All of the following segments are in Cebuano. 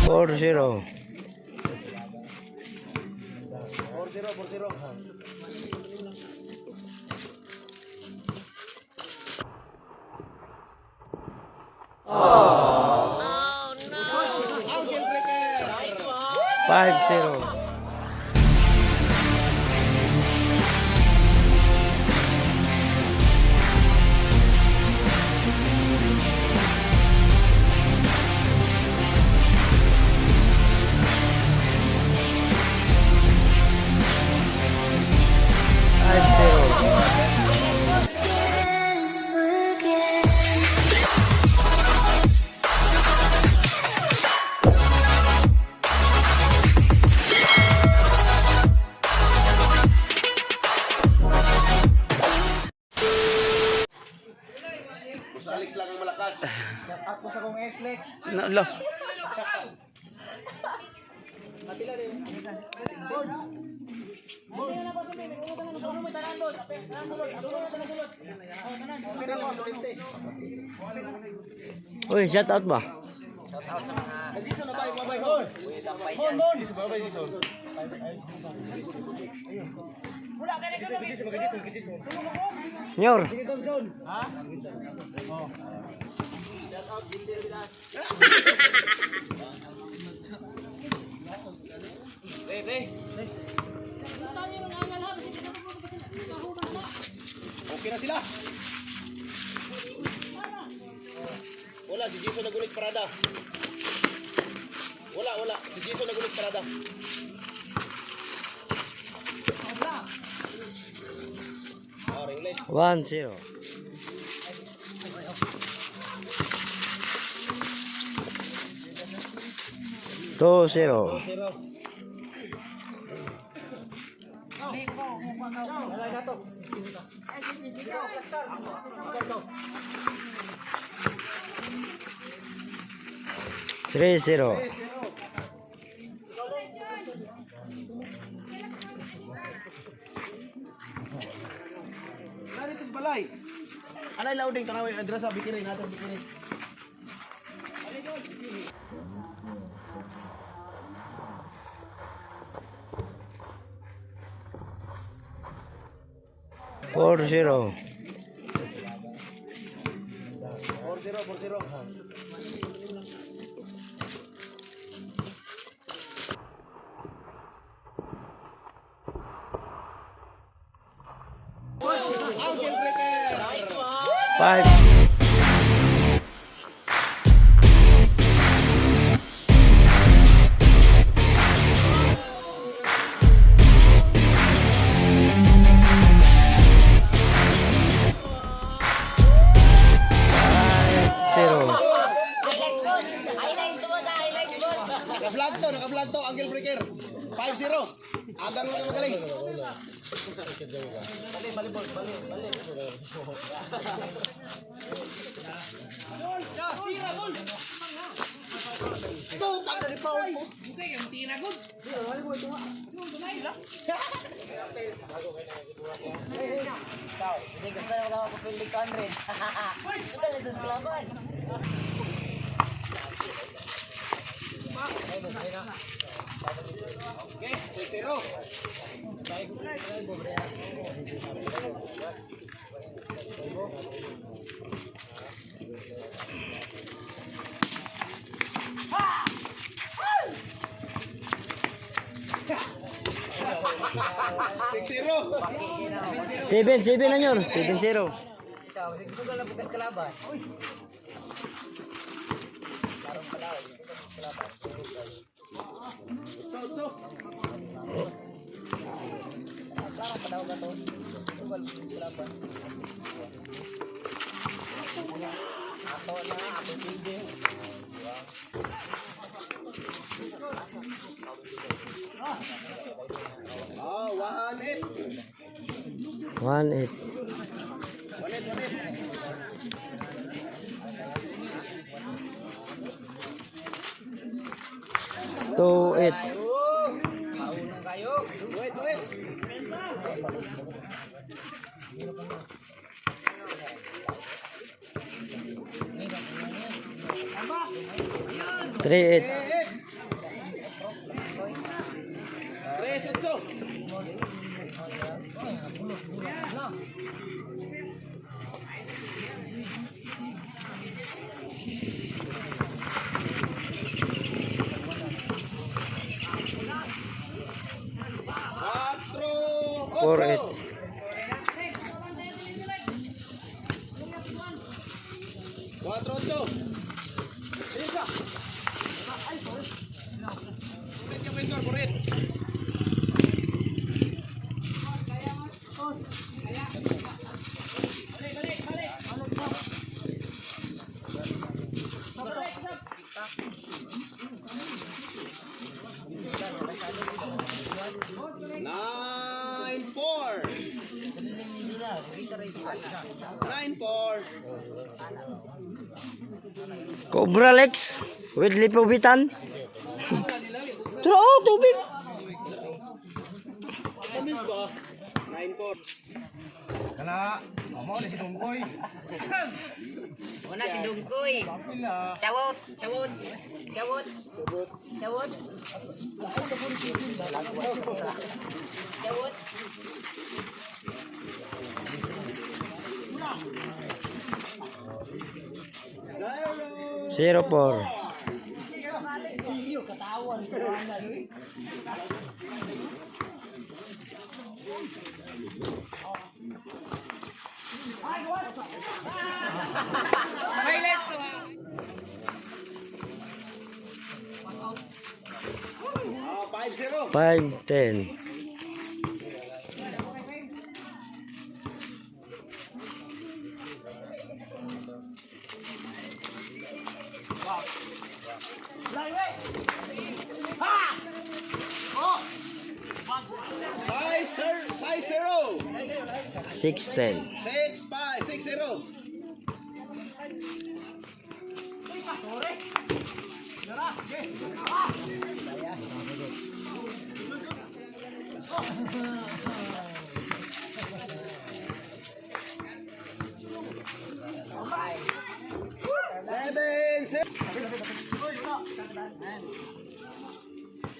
4-0. 4-0, 4-0. Ankle breaker! 5-0. 5-0. Boss Alex lang ang malakas. Ako sa kong ex-lex. Nalo. Uy, shout out ba? Jason na ba? Babay ko. Bon, bon. Babay Jason. Nyor. Re, re. Okay na sila. Wala, si Jason nagulit sa parada. Wala, wala. Si Jason nagulit sa parada. Oh, ring light. 1-0. 2-0. 0. 3-0. Narito sa balay. Anay loading tanawin address sa bikini natin bikini. 4-0. 4-0, 4-0. Ankle breaker! 5. 0. Naka-vlog to, naka-vlog to, ankle breaker. 5-0. Agang lang ang magaling. Bali, bali, bali, bali. Tutang na ni Paul mo. Hindi gusto na ako pilig Conrad. Sugal ito sa laban. Okay, 6-0. 6-0. 7, 7 na nyor. 7-0. Ikaw, sugal na bukas kalaban. Uy. So, so. Klaro pa daw ba to? Sugal bukas kalaban. Ato na, ato building. Oh, 1-8. 1-8. 1-8, 1-8. 2-8. Maunong kayo. Wait, wait. 3-8. Eh, eh. 9-4. 9-4. Cobra Lex with Lipovitan. Tara, oh, tubig. 9-4. Una si Dungkoy. Sawot, sawot, sawot. Sawot. Sawot. 0-4. Ah, 5-0. 5-10. 5-0. 6-10. 6-5. 6-0.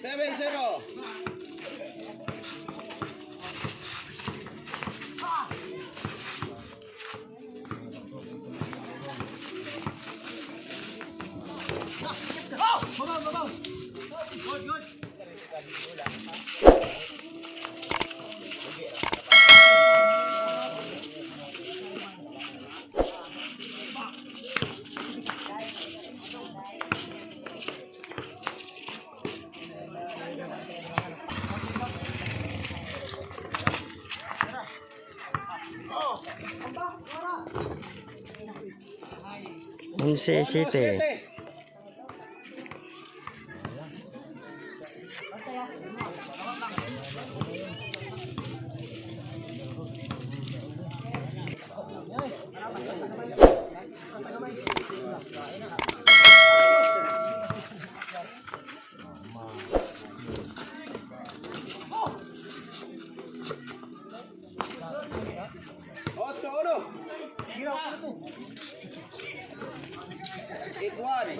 7-0. 7-0. 11-7. 8-1. 8-1.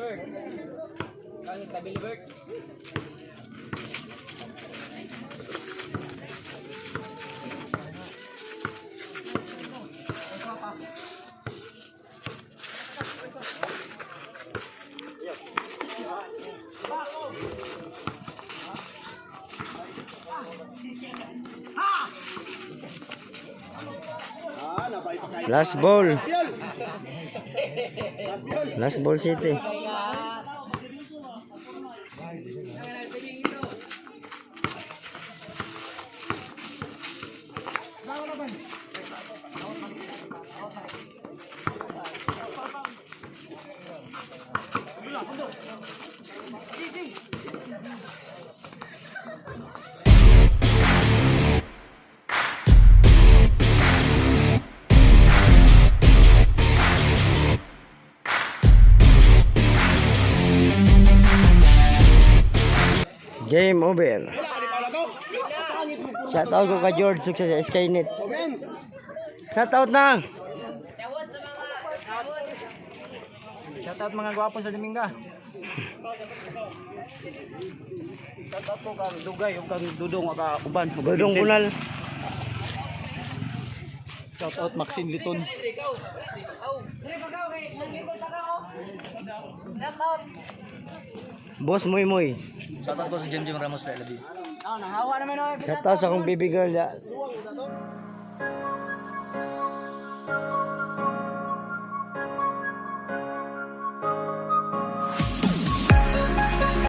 Kang tabi Bert. Ah, napay pa kayo. Last ball. Biol. Last ball. Last ball, City. Game over. Wala ka di pa to. Pangit mo puro. Shout out ko kay George Success sa Skynet. Comments. Shout out na. Sawot sa mga sawot. Shoutout mga gwapo sa Dominga. Shoutout ko kang Dugay ug kang Dudong aka uban. Dudong Bunal. Shoutout Maxine Liton. Boss Moy Moy. Shoutout ko si Jim Jim Ramos sa LB. Shout out sa akong baby girl. Ya.